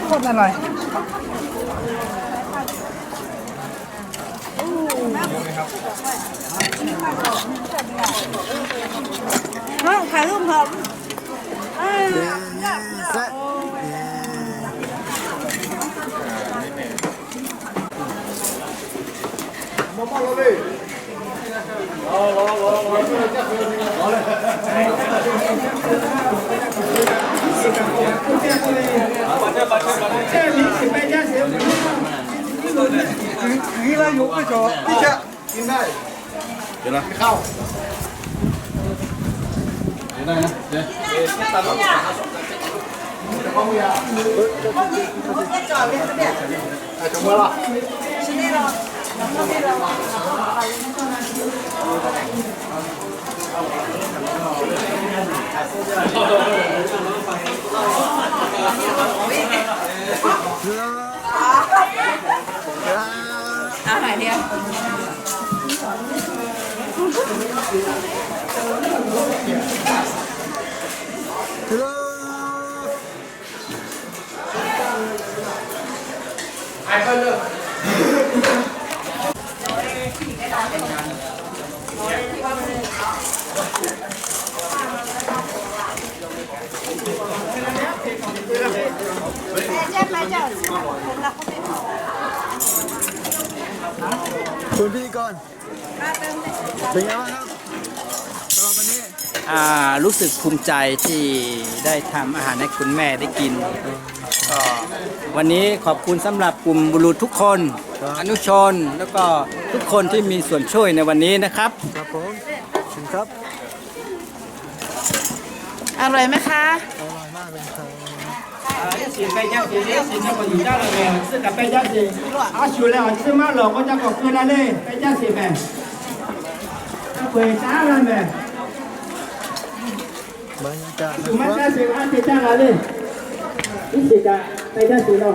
โคตรอร่อย เอ้า ถ่ายรูปเถอะ เอ้ย เย้ เย้ เย้ คุณพี่ก่อน เป็นไงบ้างครับ สำหรับวันนี้ อ่า รู้สึกภูมิใจที่ได้ทำอาหารให้คุณแม่ได้กิน ก็วันนี้ขอบคุณสำหรับกลุ่มบุรุษทุกคน ครับ อนุชน แล้วก็ทุกคนที่มีส่วนช่วยในวันนี้นะครับ ครับผม ขอบคุณครับ อร่อยไหมคะ อร่อยมากเลยครับ Iˉ shiˍ pehˇ jaˇ sheˍ, iˉ shiˍ ca k'awꞈ yuˬ jaˇ la mehˍ, suh kaꞈ pehˇ jaˇ sheˍ. A shu leh awˬ chi maˇ lawˬ k'o ca k'awꞈ keu la le, pehˇ jaˇ sheˍ mehˍ. Kaˇ peu eˬ caˉ la mehˍ. Maˇ jaˇ sheˍ, a te caˇ la le. Iˉ shiˍ kaꞈ pehˇ jaˇ sheˍ law.